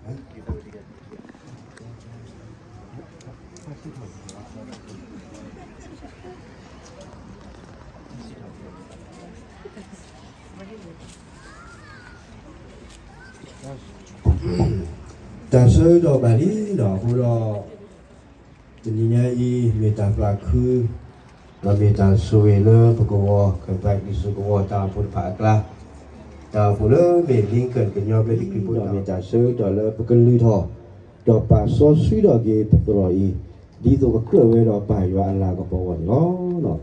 တၢ်ဆၢကတီၢ်ဘၣ်လံဒီး အဃိဒီး တနံၤညါအံၤ မ့ၢ်တၢ်သးခု ဒီးမ့ၢ်တၢ်ဆိၣ်ဂ့ၤလၢပကဝီၤ ကပၤကံၢ်စူၣ်ကဝီၤတၢ်အိၣ်ဖှိၣ်တဖၣ်အကျါ, တၢ်အိၣ်ဖှိၣ်လၢမ့ၢ် Lincoln ကညီဘျၢထံခရံာ်ဖိ ဒီးမ့ၢ်တၢ်ဆၢကတီၢ်လၢပကလုၢ်ထီၣ် ဒီးပာ်စီဆှံထီၣ်က့ၤပသရိာ်အံၤ ဒ်သိးကကြၢးဝဲဒီးပၢ်ယွၤအလၤကပီၤအဂီၢ်န့ၣ်လီၤ.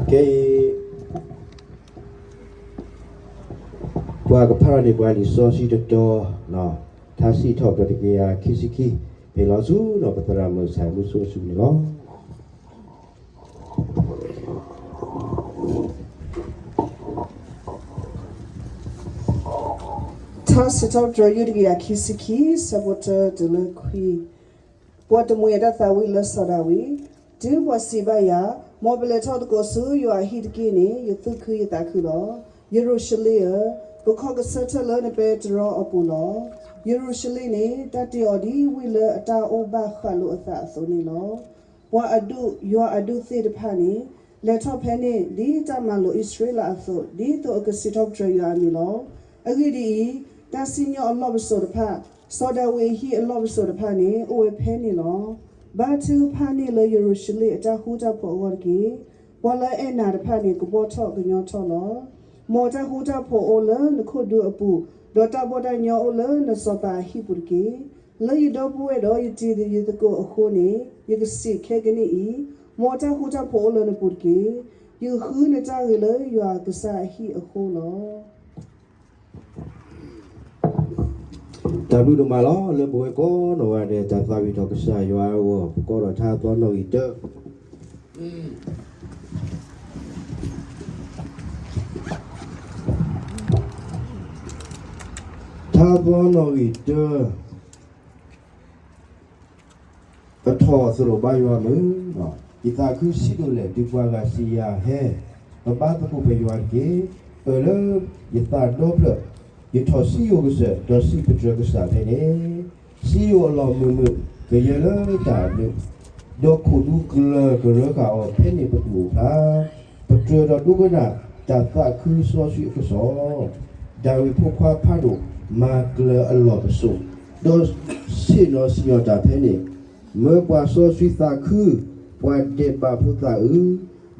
ခဲအံၤ ပှၤကဖးထီၣ်န့ၢ်ပှၤလံာ်စီဆှံတတီၤ, ထါစံးထီၣ်ပတြၢၤတကယၤခံဆံခံ, ဖဲလီၤဆူဒီးပသရၣ်မုၣ်ဆၣ်မုၢ်စိဆူန့ၣ်လီၤ. ထါစံးထီၣ်ပတြၢၤယုၢ်တကယၤခံဆံခံ, ဆၢဖိတၢတုၤလၢခွံ. ပှၤတမှံၤအတၢ်သးဝံၣ်လၢစီၤဒၤဝံး, တုၤပှၤစံးဘၣ်ယၤ, မ်ပလဲၤထီၣ်သကိးဆူယွၤအဟံၣ်တက့ၢ်န့ၣ် ယသူၣ်ခုယသးခုလီၤ. ယရူၤၡလ့ၣ်ဧၢ, ပခီကဆၢထၢၣ်လၢနပဲတြီအပူၤလီၤ. ယရူၤၡလ့ၣ်န့ၣ် တၢ်တ့အီၤဒ်ဝံၣ်လၢအတၢ်အိၣ်ဘၣ်ဃးလိာ်အသးအသိးန့ၣ်လီၤ. ပှၤအဒူၣ်ယွၤအဒူၣ်သ့ၣ်တဖၣ်န့ၣ် လဲၤထီၣ်ဖဲန့ၣ် ဒ်တၢ်မၤလိာ်အံၣ်စရ့လးအသိး, ဒ်သိးအကစံးထီၣ်ပတြၢၤယွၤအမံၤလီၤ. အဂ့ၢ်ဒ်အံၤ, တၢ်စံၣ်ညီၣ်အလီၢ်ပစိာ်တဖၣ်, စီၤဒၤဝံးအဟံၣ်အလီၢ်ပစိာ်တဖၣ်န့ၣ် အိၣ်ဝဲဖဲန့ၣ်လီၤ. ဘါထုကဖၣ်န့ၢ်လၢယရူၤၡလ့ၣ်အတၢ်ဃူတၢ်ဖိးအဂီၢ်တက့ၢ်. ပှၤလၢအအဲၣ်နၤတဖၣ်န့ၣ် ကဘီၣ်ထီၣ်ကညီထီၣ်လီၤ. မ်တၢ်ဃူတၢ်ဖိးအိၣ်လၢနခိၣ်ဒူအပူၤ, ဒီးတၢ်ဘီၣ်တၢ်ညီအိၣ်လၢနစီၤပၤအဟံၣ်ပူၤတက့ၢ်. လၢယဒီပုၢ်ဝဲၢ်ဒီးယတံၤသကိးအဃိန့ၣ် ယကစံးခဲကနံၣ်အံၤ, မ်တၢ်ဃူတၢ်ဖိးအိၣ်လၢနပူၤတက့ၢ်. ယကဃုနတၢ်ဂ့ၤလၢယွၤကစၢ်အဟံၣ်အဃိလီၤ. တၢ်ဘျုးဒိၣ်မးလီၤ. လၢပဝဲကိးနီၢ်ဂၤဒဲး တၢ်သးဝံၣ်ထီၣ်ကစၢ်ယွၤအဂီၢ် ပကိးဒီးထါသီနီၣ်ဂံၢ်တၢ ထါသီနီၣ်ဂံၢ်တၢ ပထီၣ်သရိာ်ဘါယွၤမုၢ်, ယသးခုဆံးဒိၣ်လဲၣ် တုၤပှၤဂၤစံးယၤဟဲ, ပဘါသကိးပယွၤတက့ၢ်. ပၢၢ်လၢယသးဒီဖျၢၣ်, ယထီၣ်စံယိၣ်ကစၢၢ် ဒီးစံးပတြၢၤကစၢ်ဖဲန့ၣ်, စံယိၣ်အလီၢ်မုာ်မုာ် ကယဲၢ်လၢတၢ်အဘျုး, ဒီးခိၣ်ဒူကလၢၤကရၢဃာ်အီၤ ဖဲန့ၣ်ပကအိၣ်ဖျါ ပတြၢၤဒီးဒိကနၣ်တၢ်သးခုစီဆှံအကစီၣ်, ဒၤဝံးဖိခွါဖးဒိၣ် မၤကျၢၤအလီၢ်ပစိာ်, ဒီးဆ့ၣ်နီၤစံၣ်ညီၣ်တၢ်ဖဲန့ၣ်, မၢပှၤစီဆှံသးခု, ပှၤဒဲးဘးဖိသးအုး,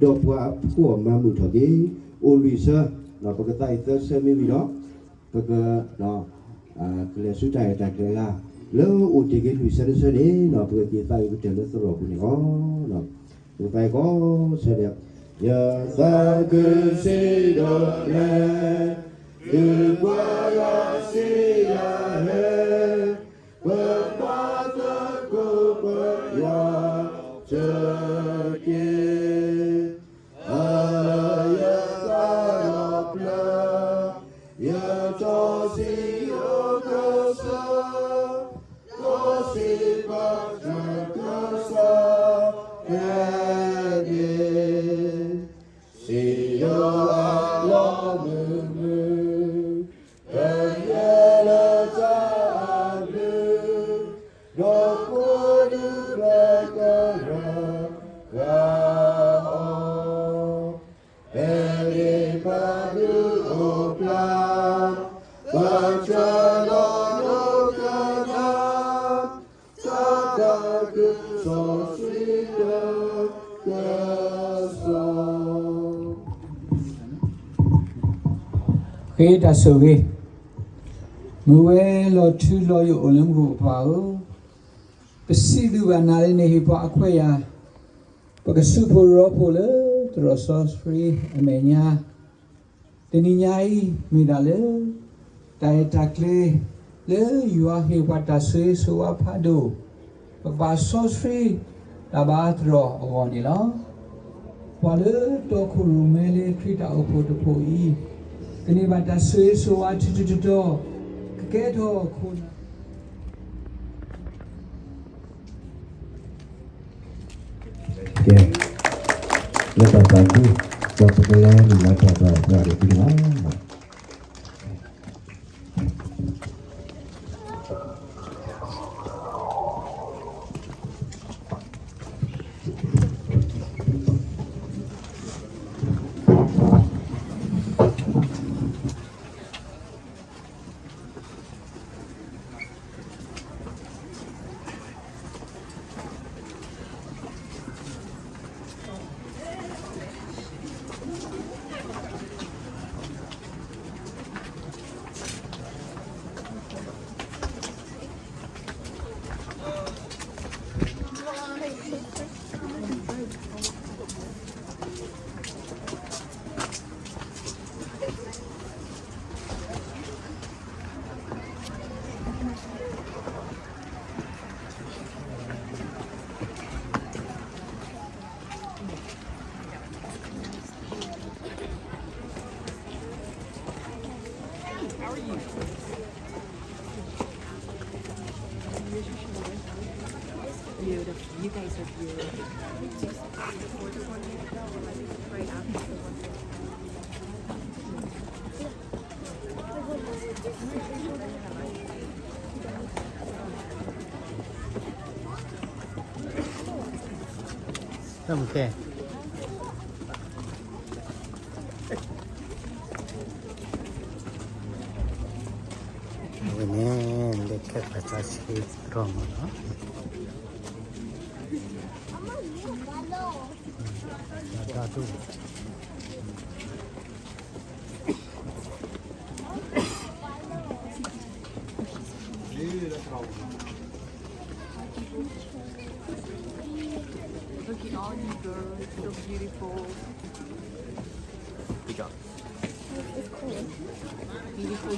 ဒီးပှၤအဖှီၣ်မၤမုာ်ထီၣ်က့ၤ, အိၣ်လွံၢ်ဆၢ, ပကသးအံၤသၢဆၢမ့ၢ်ဝံၤဒီး, ပက ကလဲၤဆူတၢ်ရဲၣ်တၢ်ကျဲၤဂၤ, လၢအိၣ်တ့ၢ်က့ၤလွံၢ်ဆၢတဆၢန့ၣ်, ပကက့ၤသးအံၤကတၢၢ်လၢသရိာ်ပူၤန့ၣ်လီၤ. ပကသးအံၤကိးဆၢဒဲး, ယသးခုဆံးဒိၣ်လဲၣ်, တုၤပှၤဂၤစံးယၤဟဲ, ပဘါသကိးပယွၤတက့ၢ်. အလၢယသးဒီဖျၢၣ်, ယထီၣ်စံယိၣ်ကစၢၢ်, ဒီးစံးပတြၢၤကစၢ်ဖဲန့ၣ်, စံယိၣ်အလီၢ်မုာ်မုာ် ကယဲၢ်လၢတၢ်အဘျုး, ဒီးခိၣ်ဒူကလၢၤကရၢဃာ်အီၤ, ဖဲန့ၣ်ပဒုးအိၣ်ဖျါ, ပတြၢၤလီၤဒိကနၣ် တၢ်သးခုစီဆှံကစၢ်. ဃ့တၢ်ဆိၣ်ဂ့ၤ, မုၢ်ဝဲလီၤထူလီၤယိာ်အိၣ်လၢမူခိၣ်ပပှၢ်ဧၢ, ပစံးဘျုးဘၣ်နၤလၢနဟ့ၣ်ပှၤအခွဲးအယာ်, ပကစူးဖိရီဖိလၢသရိာ်စီဆှံအမဲာ်ညါ တနံၤညါအံၤ မ့ၢ်ဒၣ်လၢ တၢ်ရဲၣ်တၢ်ကျဲၤ လၢယွၤဟ့ၣ်ပှၤတၢ်ဆိၣ်ဂ့ၤဆိၣ်ဝါဖးဒိၣ်, ပကဘၣ်စီဆှံ တၢ်ဘါသရိာ်အဂီၢ်န့ၣ်လီၤ. ပှၤလၢတီခိၣ်ရိၣ်မဲလၢခရံာ်တၢ်အိၣ်ဖှိၣ်တဖှိၣ်အံၤ ကန့ၢ်ဘၣ်တၢ်ဆိၣ်ဂ့ၤဆိၣ်ဝါထူထူတီတီ, ကကဲထီၣ်ခိၣ်နၢ် ကဲ, လၢတၢ်သးခု, ဒီးပကလဲၤနုာ်လီၤတၢ်ဘၣ်သးဒ်န့ၣ်လီၤ. တၢ်မုၢ်ခဲ အဝဲန့ၣ် လၢခဲပှၤသးဆှံတြီမးနီၤ တၢ်ဒိၣ် Look at all you girls, so beautiful. Good job. Beautiful.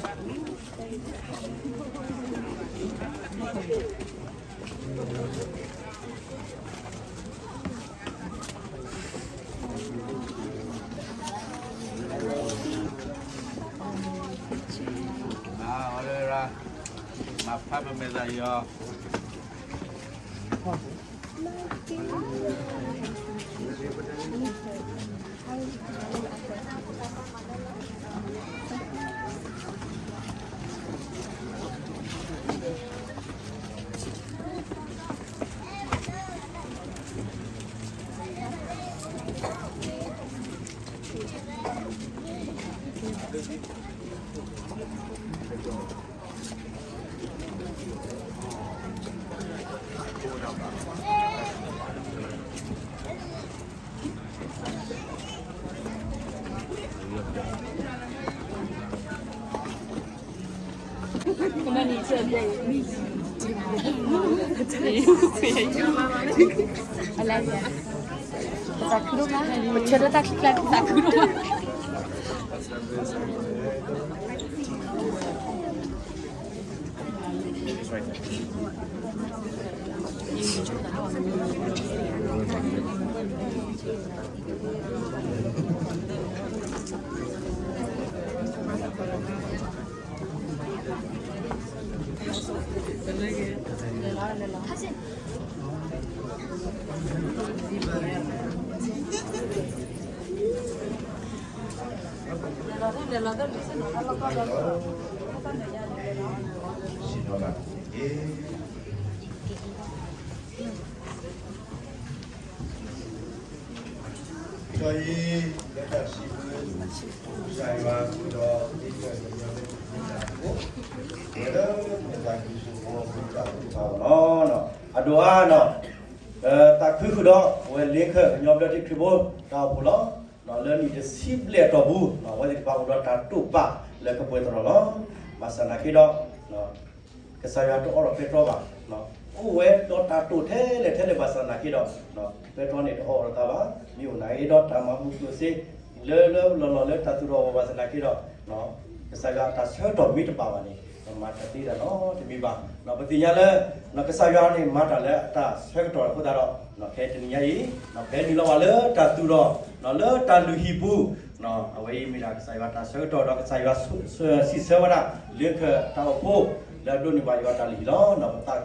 မၤအီၤလၢရၤ မၤဖးပမဲာ်သးယီၤ သးခုဒိၣ်မး ပဆၢထၢၣ်တၢ်ချံကျါ သးခုဒိၣ်မး ကၠီယံၤ လၢတၢ်စံးဘျုး ကစၢ်ယွၤဃုာ်ဒီး ဒ်ကညီလၢတၢ်ဖိ ဝဲလၢမတၤကံၢ်စူၢ်ဖိ မတၤကံၢ်စူၢ်ဖိ အဒိၣ်အါနီၤ သးခုဃုာ်ဒီး အဝဲလ့ခၢၣ်ကညီဘျၢထံခရံာ်ဖိတၢ်အိၣ်ဖှိၣ်လီၤ. လၢနံၣ်တဆံဘျဲၣ်အတီၢ်ပူၤ အဝဲသ့ၣ်တဖၣ်အိၣ်ဒီးတၢ်တိာ်ပာ်လၢကပှဲၤသရိာ်လီၤ. ဘၣ်ဆၣ်သနာ်က့ဒီး ကစၢ်ယွၤတအိးထီၣ်ပဲတြီဘၣ်. အိၣ်ဝဲဒီးတၢ်တိာ်ထဲလဲၣ်ထဲလဲၣ်ဘၣ်ဆၣ်သနာ်က့ဒီး ပဲတြီန့ၣ်တအိးထီၣ်အသးဘၣ်. မ့ၢ်အိၣ်နၤအံၤဒီးတၢ်မၤမုာ်ကျိၣ်စ့ လၢလၢလီၢ်လီၢ်လၢတၢ်သူၣ်ထီၣ်အဂီၢ်ဘၣ်ဆၣ်သနာ်က့ဒီး ကစၢ်ယွၤအတၢ်ဆၢကတီၢ်မ့ၢ်တဘၣ်ဘၣ်န့ၣ် ပမၤတၢ်သ့တၢ်နီတမံၤဘၣ်. ပသ့ၣ်ညါလၢ ကစၢ်ယွၤန့ၣ်မၤတၢ်လၢအတၢ်ဆၢကတီၢ်အဃိသတးဒီး ဖဲတနံၤညါအံၤ ဖဲနုာ်လီၤဘၣ်လၢတၢ်သူၣ်ထီၣ် လၢတၢ်လုၢ်ဟံၣ်ပူၤ အဝဲအံၤမ့ၢ်ဒၣ်ကစၢ်ယွၤတၢ်ဆၢကတီၢ်ဒီးကစၢ်ယွၤစံးဆၢဝဲဒၣ် လ့ခၢၣ်တၢ်အိၣ်ဖှိၣ် လၢအဒိးန့ၢ်ဘၣ်ယွၤတၢ်လုၢ်ဟံၣ်လီၤ. ပသး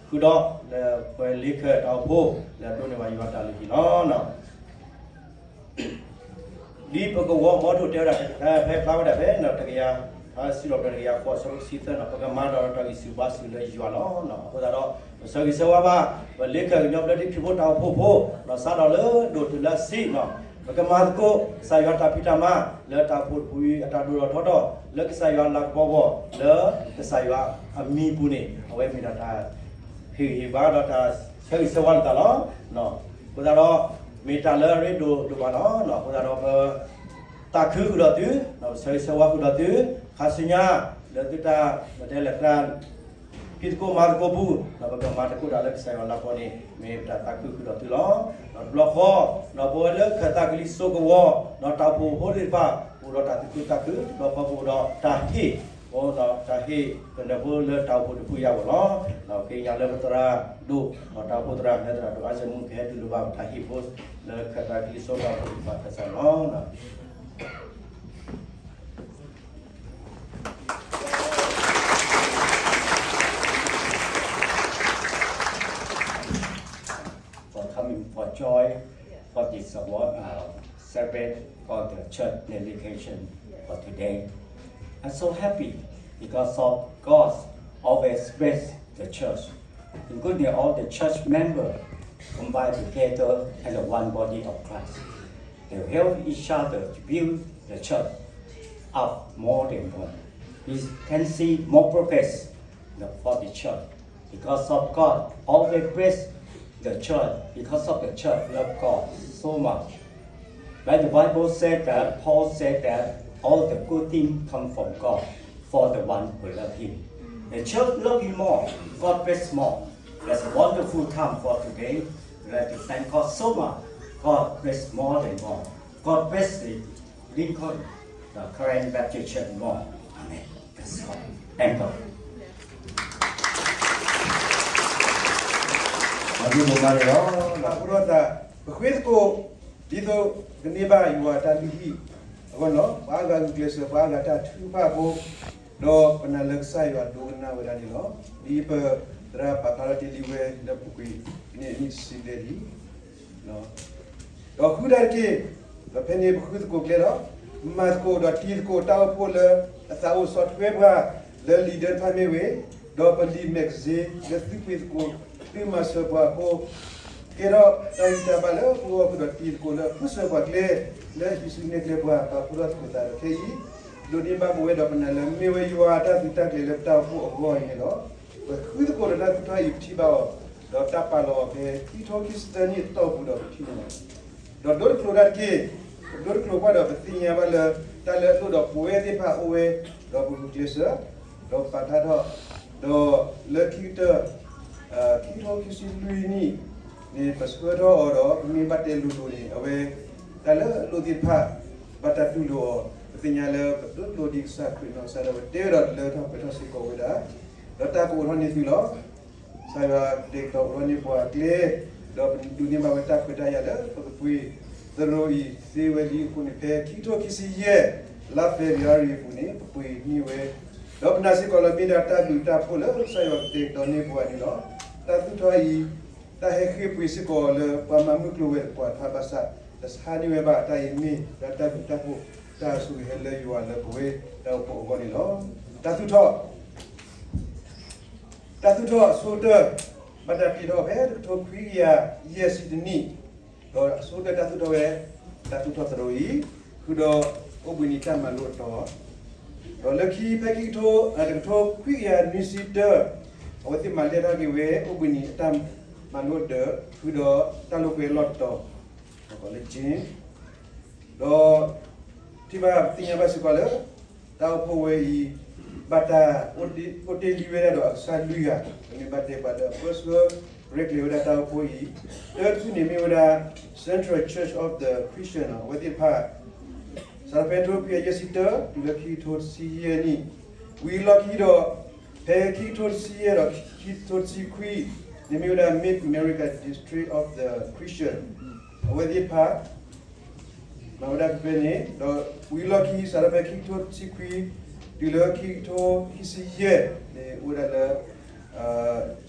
ခု ဃုာ်ဒီး လၢပှၤလ့ခၢၣ်တၢ်အိၣ်ဖှိၣ် လၢအဒိးန့ၢ်ဘၣ်ယွၤတၢ်လုၢ်ဟံၣ်လီၤ. ဒ်ပကဝီၤမီထိၣ်တဲဝဲဒၣ် ဖဲဖျါဝဲဒၣ်ဖဲ တကယၤ စံးထီၣ်ပတြၢၤတကယၤဃိး အဆၢဖိတဆံသၢန့ၣ်, ပကမၤဒီးတၢ်ဂံၢ်ဆူၣ်ဘါဆူၣ်လၢယွၤလီၤ. အဃိသတးဒီး ပဆၢဂ့ၤဆၢဝါဘၣ် ပလ့ခၢၣ်ကညီဘျၢထံခရံာ်ဖိတၢ်အိၣ်ဖှိၣ်ဖိ စးထီၣ်လၢဒိၣ်တုၤလၢဆံးန့ၣ်, ပကမၤသကိးကစၢ်ယွၤတၢ်ဖံးတၢ်မၤ လၢတၢ်အိၣ်ဖှိၣ်တဖုအံၤ အတၢ်ဒိၣ်ထီၣ်ထီထီၣ် လၢကစၢ်ယွၤလၤကပီၤအဂီၢ် လၢကစၢ်ယွၤအမံၤအပူၤန့ၣ် အဝဲမ့ၢ်ဒၣ်တၢ်ဟ့ၣ်ဂံၢ်ဟ့ၣ်ဘါဒီးတၢ်ဆၢဂ့ၤဆၢဝါလိာ်သးလီၤ. အဃိသတးဒီး မ့ၢ်တၢ်လၢအရ့ဒိၣ်ဒိၣ်မးလီၤ. အဃိသတးဒီး ပသးခုဃုာ်ဒီးသု, ပဆၢဂ့ၤဆၢဝါဃုာ်ဒီးသု, ခါဆူညါ လၢသုတၢ် ပတဲလဲၣ် တၢ်ဖံးသကိးမၤသကိးပူၤ ဒီးပကမၤသကိးတၢ်လၢကစၢ်ယွၤလၤကပီၤန့ၣ် မ့ၢ်ပတၢ်သးခုဃုာ်ဒီးသုလီၤ. ဒီးတဘျီဃီ ဒီးပဝဲလၢခၢၣ်သးကလံၤစိးကဝီၤ ဒီးတၢ်အိၣ်ဖှိၣ်ဖိသ့ၣ်တဖၣ် ပအိၣ်ဒီးတၢ်သူၣ်ခုသးခု, တဘျီဃီပအိၣ်ဒီးတၢ်ဟ့ၣ် ပအိၣ်ဒီးတၢ်ဟ့ၣ်ကနၢၤဖိလၢတၢ်အိၣ်ဖှိၣ်တဖုအံၤအဂီၢ်လီၤ. ဒီးက့ၤညါလၢပသရၣ်ဒိၣ် ဒီးတၢ်အိၣ်ဖှိၣ်သရၣ် လၢသရၣ်ဒိၣ်အါစၢၤမူ ကဟဲတူၢ်လိာ်ဘၣ်ပတၢ်ဟ့ၣ်ဖိ လၢခၢၣ်သးကလံၤစိးတၢ်အိၣ်ဖှိၣ်သ့ၣ်တဖၣ်ခၢၣ်စးန့ၣ်လီၤ. For coming for joy for this award, uh, celebrate for the church dedication for today. I'm so happy because of God always bless the church. Including all the church members combined together as a one body of Christ. They help each other to build the church up more than more. We can see more progress in the, for the church because of God always bless the church because of the church love God so much. Like the Bible said that, Paul said that all the good things come from God for the one who love him. The church love you more, God bless more. That's a wonderful time for today. We'd like to thank God so much. God bless more than more. God bless the Lincoln, the Karen Baptist Church more. Amen. That's all. Thank God. ပဃ့သကိး ဒ်သိးကန့ၢ်ဘၣ်ယွၤအတၢ်လုၢ်ဟံၣ်အဂီၢ်န့ၣ်လီၤ. ပှၤအါဂၤဂုာ်ကျဲးစၢး ပှၤအါဂၤတၢ်ထုကဖၣ်အဃိ, ဒီးပနာ်လၢကစၢ်ယွၤဒိကနၣ်ဝဲဒၣ်န့ၣ်လီၤ. ဒ်ပသရၣ်ပာ်ဖျါထီၣ်တ့ၢ်လံဝဲလၢပူၤကွံာ် နံၣ်အနံၣ်တဆံဘျဲၣ်လံ ဒီးဃုာ်တၢ်တက့ၢ်, ဒီးဖဲန့ၣ်ပဃုသကိးကျဲဒီး မၤသကိးဒီးတံၤသကိးတၢ်အိၣ်ဖှိၣ်လၢအသးအိၣ်ဆီၣ်ထွဲပှၤ လၢလံာ်ဒၢတဖၣ်မ့ၢ်ဂ့ၤ, ဒီးပလံာ် magazine လၢသုပှ့ၤသကိး သုမၤစၢၤပှၤအဃိ, ကဲထီၣ်တၢ်ဂံၢ်တၢ်ဘါလၢပဂီၢ် ဃုာ်ဒီးတံၤသကိးလၢအဃုစၢၤပှၤကျဲ လၢဟံးစုနဲၣ်ကျဲပှၤ ပာ်ဖှိၣ်ထီၣ်သကိးသးဒီးခဲအံၤ, ဒိးန့ၢ်ဘၣ်ပဝဲဒီးပနာ်လၢမ့ၢ်ဝဲယွၤအတၢ်သုးတၢ်ကျဲၤလၢပတၢ်အိၣ်ဖှိၣ်အဂီၢ်အံၤန့ၣ်လီၤ. ပဃုသကိးဒီးတၢ်သူၣ်ထီၣ်အံၤ ပထံၣ်ဘၣ်အီၤ, ဒီးတၢ်ပာ်လီၤအီၤဖဲခံကထိခံဆံသၢနံၣ်အတီၢ်ပူၤဒီးပထံၣ်န့ၣ်လီၤ. ဒီးဒိတကျိၤတၢ်တက့ၢ်, ဒိတကျိၤကွၢ်ဒီးပသ့ၣ်ညါဘၣ်လၢ တၢ်လၢအလိၣ်ဒီးပဝဲသ့ၣ်တဖၣ်အိၣ်ဝဲ, ဒီးပဂုာ်ကျဲးစၢး, ဒီးပာ်ဖျါထီၣ်, ဒီးလၢခံကတၢၢ် ခံကထိခံဆံလွံၢ်နံၣ်န့ၣ် ပဆှၢထီၣ်အီၤဒီး ပမ့ၢ်ဘၣ်တဲလိၤလိၤန့ၣ် အဝဲ တၢ်လၢအလိၣ်သ့ၣ်တဖၣ် ဘၣ်တၢ်တူၢ်လိာ်အီၤ, ပသ့ၣ်ညါလၢပဒိတကျိၤဒ်ကစၢ်ခရံာ်နီၢ်ကစၢ်ဒီး ပတဲဝဲဒီးလၢထီၣ်ပှဲၤထီၣ်စ့ၢ်ကီးဝဲဒၣ်, ဒီးတၢ်ကအိးထီၣ်န့ၢ်သုလီၤ. ကစၢ်ယွၤကတဲာ်ကတီၤအိးထီၣ်န့ၢ်ပှၤကျဲ, ဒီးပဒိးန့ၢ်ဘၣ်ဝဲတၢ်ခွဲးတၢ်ယာ်လၢပကပှ့ၤသရိာ်အံၤသ့ဝဲလံအဃိန့ၣ် ဖဲခံကထိခံဆံယဲၢ် လါ February အပူၤန့ၣ် ပပှ့ၤန့ၢ်ဝဲ, ဒီးပနာ်စ့ၢ်ကီးလၢမ့ၢ်ဒၣ်တၢ်ဘျုးတၢ်ဖှိၣ်လၢကစၢ်ယွၤကတဲာ်ကတီၤန့ၢ်ပှၤန့ၣ်လီၤ. တၢ်သူၣ်ထီၣ်အံၤ တၢ်ဟဲဃ့ပှ့ၤစ့ၢ်ကီးလၢပှၤမၤမုၢ်ကျိၤဝဲၤကွာ်တဖၣ်ဘၣ်ဆၣ် တဆါန့ၢ်ဝဲဘၣ်တၢ်အံၤမ့ၢ်ဒၣ်တၢ်ဘျုးတၢ်ဖှိၣ် တၢ်ဆိၣ်ဂ့ၤဟဲလၢယွၤလၢပဝဲတၢ်အိၣ်ဖှိၣ်အဂီၢ်န့ၣ်လီၤ. တၢ်သူၣ်ထီၣ် တၢ်သူၣ်ထီၣ်အဆိကတၢၢ် ဘၣ်တၢ်တ့ထီၣ်ဖဲတကထိခွံကယၤယဲၢ်ဆံတနံၣ်, ဒီးအဆိကတၢၢ်တၢ်သူၣ်ထီၣ်ဝဲ တၢ်သူၣ်ထီၣ်သရိာ်အံၤ ဃုာ်ဒီးအိၣ်ဘှံးနံၤတၢ်မၤလိအတီၤ, ဒီးလၢခံဖဲခံကထိ တကထိခွံကယၤနွံဆံတၢ အဝဲသ့ၣ်မၤလဲၢ်ထီၣ်က့ၤဝဲ အိၣ်ဘှံးနံၤအတၢ်မၤလိအဒၢး ဃုာ်ဒီးတၢ်လိာ်ကွဲအလီၢ်တတီၤ လၢ ဒီးထံၣ်ဘၣ်သ့ၣ်ညါဘၣ်စ့ၢ်ကီးလၢ တၢ်အိၣ်ဖှိၣ်ဝဲအံၤ ဘၣ်တၢ်အိၣ်တ့ၢ်လံဝဲဒၣ်ဒီးအကစၢ်လွံၢ်ဂၤ, ပမ့ၢ်ဘၣ်တဲပှၤလၢအပၢဆှၢရဲၣ်ကျဲၤဝဲဒၣ်တၢ်အိၣ်ဖှိၣ်အံၤ, တၢတဖုန့ၣ်မ့ၢ်ဝဲဒၣ် Central Church of the Christian အဝဲသ့ၣ်တဖၣ် စးထီၣ်ဖဲတကထိခွံကယၤယဲၢ်ဆံတၢ တုၤလၢခံကထိတဆံယဲၢ်နံၣ်, ဝံၤအလီၢ်ခံဒီး ဖဲခံကထိတဆံယဲၢ်ဒီးခံကထိတဆံခွံန့ၣ်မ့ၢ်ဝဲဒၣ် Mid America District of the Christian အဝဲသ့ၣ်တဖၣ် မၤဝဲဒၣ်ဖဲန့ၣ်, ဒီးဝံၤအလီၢ်ခံ စးထီၣ်ဖဲခံကထိတဆံခွံ တုၤလၢခံကထိခံဆံယဲၢ်န့ၣ် အိၣ်ဝဲဒၣ်လၢ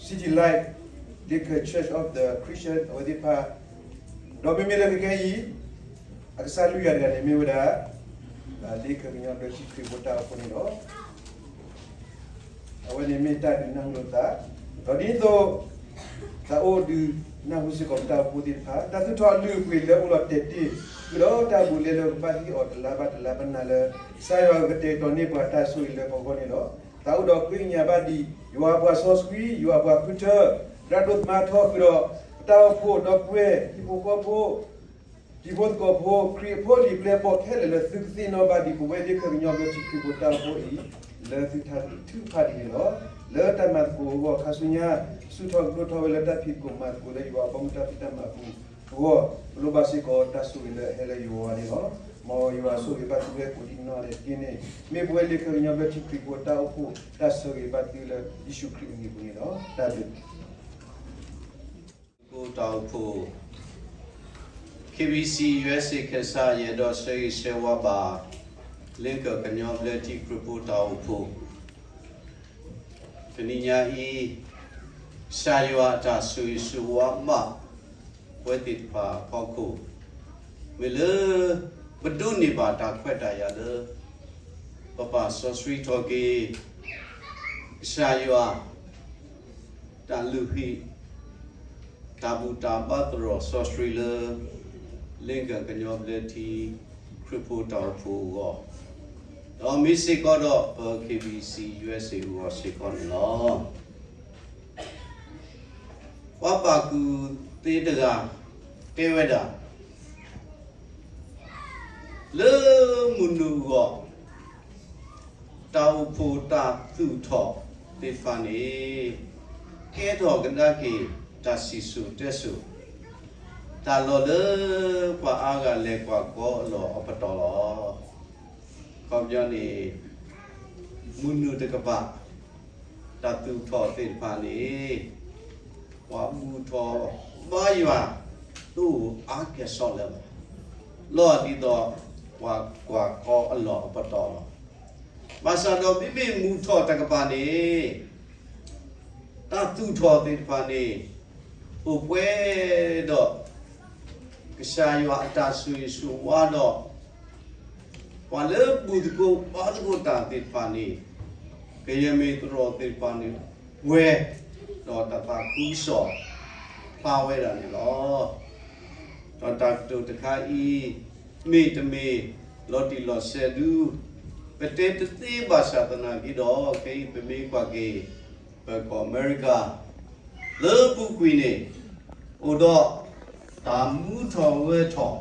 City Light Lakewood Church of the Christian အဝဲသ့ၣ်တဖၣ်, ဒီးမ့မ့ၢ်လၢခဲကနံၣ်အံၤ အကစၢ်လွံၢ်ဂၤတဂၤန့ၣ်မ့ၢ်ဝဲဒၣ် Lakewood ကညီဘျၢထံခရံာ်ဖိတၢ်အိၣ်ဖှိၣ်န့ၣ်လီၤ. န့ၣ်မ့ၢ်တၢ်ဒုးနၢ်ဟူလိာ်သး, ဒီးဒ်သိး သးအိၣ်ဒုးနၢ်ဟူစ့ၢ်ကီးပတၢ်အိၣ်ဖှိၣ်သ့ၣ်တဖၣ် တၢ်သူၣ်ထီၣ်အလုၢ်အပှ့ၤလၢအိၣ်လီၤတဲာ်တ့ၢ် ဃုာ်ဒီးတၢ်ဘူးလဲလၢကဘၣ်ဟ့ၣ်အီၤတလါဘၣ်တလါဘၣ်နၤလၢ ကစၢ်ယွၤကတဲာ်ကတီၤန့ၢ်ပှၤတၢ်ဆိၣ်ဂ့ၤလၢပဂီၢ်န့ၣ်လီၤ. သးအိၣ်ဒီးဃ့ကညးဘၣ်ဒံး ယွၤအပှၤစီဆှံ ယွၤအပှၤဃုထၢ ဒၣ်ဒိၣ်သမါထီဃုာ်ဒီးပတၢ်အိၣ်ဖှိၣ် ဒီပုၢ်ဝဲၢ် ဟံၣ်ဖိဃီဖိ တံၤဖိသကိးဖိ ခရံာ်အဖိအလံၤအပျဲၢ်အဘီၣ်ခဲလၢာ်လၢသုကသ့ၣ်နီၣ်ဘၣ်ဒံး ပဝဲလၢခၢၣ်ကညီဘျၢထံခရံာ်ဖိတၢ်အိၣ်ဖှိၣ်အံၤ လၢသုတၢ်ထုကဖၣ်ဒ်န့ၣ်လီၤ. လၢတၢ်မၤသကိးအဂီၢ်ခါဆူညါ စူၣ်ထီၣ်ကဒိၣ်ထီၣ်ဝဲလၢတၢ်ဖံးသကိးမၤသကိးလၢယွၤအဘီမုၢ်တၢ်ဖံးတၢ်မၤအပူၤအဂီၢ် ပလိၣ်ဘၣ်စ့ၢ်ကီးတၢ်ဆိၣ်ဂ့ၤလၢအဟဲလၢယွၤန့ၣ်လီၤ. မ်ယွၤဆိၣ်ဂ့ၤဘၣ်သုဝဲကိးဒံနီၢ်ဒဲးတက့ၢ်န့ၣ် မ့ၢ်ပဝဲလၢခၢၣ်ကညီဘျၢထံခရံာ်ဖိတၢ်အိၣ်ဖှိၣ်တၢ်ဆၢဂ့ၤဘၣ်သုလၢယ့ၣ်ၡူးခရံာ်အမံၤအပူၤန့ၣ်လီၤ. တၢ်ဘျုး တၢ်အိၣ်ဖှိၣ် KBC USA ခဲစၢ် ယအဲၣ်ဒိးဆၢဂ့ၤဆၢဝါဘၣ် လ့ကၢၢ်ကညီဘျၢထံခရံာ်ဖိတၢ်အိၣ်ဖှိၣ် တနံၤညါအံၤ ကစၢ်ယွၤအတၢ်ဆိၣ်ဂ့ၤဆိၣ်ဝါဘၣ် ပဝဲသ့ၣ်တဖၣ်အဖီခိၣ် မ့ၢ်လၢ ပဒိးန့ၢ်ဘၣ်တၢ်ခွဲးတၢ်ယာ်လၢ ပဘၣ်စီဆှံထီၣ်က့ၤ ကစၢ်ယွၤ တၢ်လုၢ်ဟံၣ် တၢ်ဘူၣ်တၢ်ဘါသရိာ်စီဆှံလၢ လ့ကၢၢ်ကညီဘျၢထံ ခရံာ်ဖိတၢ်အိၣ်ဖှိၣ်အဂီၢ်, ဒီးမ့ၢ်စ့ၢ်ကီးဒီးပ KBC USA အဂီၢ်စ့ၢ်ကီးန့ၣ်လီၤ. ပှၤပာ်ဃုာ်သ့တဂၤ တဲဝဲဒၣ် လၢမုၢ်နုာ်အဂီၢ် တၢ်အိၣ်ဖှိၣ်တၢ်သူၣ်ထီၣ်သ့ၣ်တဖၣ်န့ၣ် ကဲထီၣ်ကဒါက့ၤ တၢ်စံၣ်စိၤတဲစိၤ တၢ်လီၢ်လၢပှၤအါဂၤလဲၤကွၢ်ကီအလီၢ်အပတီၢ်လီၤ. အခီပညီန့ၣ် မုၢ်နုာ်တကပၤ တၢ်သူၣ်ထီၣ်သ့ၣ်တဖၣ်န့ၣ် ပှၤဘူၣ်ထီၣ်ဘါယွၤ တအိၣ်အါကဲၣ်ဆိးလၢၤဘၣ်, လီၤဒ်သိး ပှၤကွၢ်ကီအလီၢ်အပတီၢ်လီၤ. ဘၣ်ဆၣ်ဒီးမ့မ့ၢ်မုၢ်ထီၣ်တကပၤန့ၣ် တၢ်သူၣ်ထီၣ်သ့ၣ်တဖၣ်န့ၣ် အိၣ်ပှဲၤဒီး ကစၢ်ယွၤအတၢ်ဆိၣ်ဂ့ၤဆိၣ်ဝါဒီး ပှၤလၢဘူၣ်သကိးဘါသကိးတၢ်သ့ၣ်တဖၣ်န့ၣ် ကယဲၢ်မ့ၢ်သရိာ်သ့ၣ်တဖၣ်န့ၣ် ပှဲၤဒီးတၢ်သးခုကစီၣ် ဖျါဝဲဒၣ်န့ၣ်လီၤ. ဒီးတၢ်ကတိၤတခါအံၤ မ့ၢ်တမ့ၢ် လီၤတံၢ်လီၤဆဲးဒု ပတဲတသ့ဘၣ်ဆၣ်သနာ်က့ဒီး ခဲအံၤပမ့ၢ်ကွၢ်က့ၤ ပကီၢ်အမဲရကၤ လၢပူၤကွံာ်န့ၣ် အိၣ်ဒီးတၢ်မူထီၣ်ဝဲထီၣ်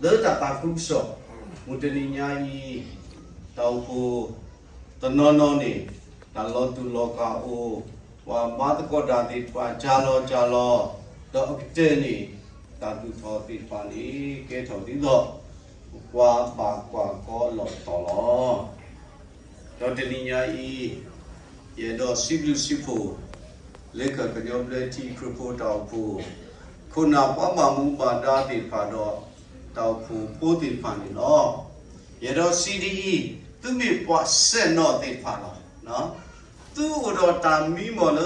လၢတၢ်သးခုကစီၣ် မုၢ်တနံၤညါအံၤ တၢ်အိၣ်ဖှိၣ်တနီၤနီၤန့ၣ် တၢ်လီၤတူာ်လီၤကာ်အိၣ်, ပှၤဘါသကိးတၢ်သ့ၣ်တဖၣ် ကၢ်လီၤကၢ်လီၤ, ဒီးအကတၢၢ်န့ၣ် တၢ်သူၣ်ထီၣ်သ့ၣ်တဖၣ်န့ၣ် ကဲထီၣ်ဒ်သိး ပှၤဘၣ်ကွၢ်ကီအလီၢ်အပတီၢ်လီၤ. ဒီးတနံၤညါအံၤ ယအဲၣ်ဒိးစံးဘျုးစံးဖှိၣ် လ့ကၢၢ်ကညီဘျၢထံခရံာ်ဖိတၢ်အိၣ်ဖှိၣ် ခိၣ်နၢ်ပှၤဘၣ်မူဘၣ်ဒါသ့ၣ်တဖၣ်ဒီး တၢ်အိၣ်ဖှိၣ်ဖိသ့ၣ်တဖၣ်န့ၣ်လီၤ. ယအဲၣ်ဒိးစံးဒ်အံၤ, သုမ့ၢ်ပှၤဆဲးနီၣ်သ့ၣ်တဖၣ်လီၤ. သုအိၣ်ဒီးတၢ်မံမီၢ်လၢ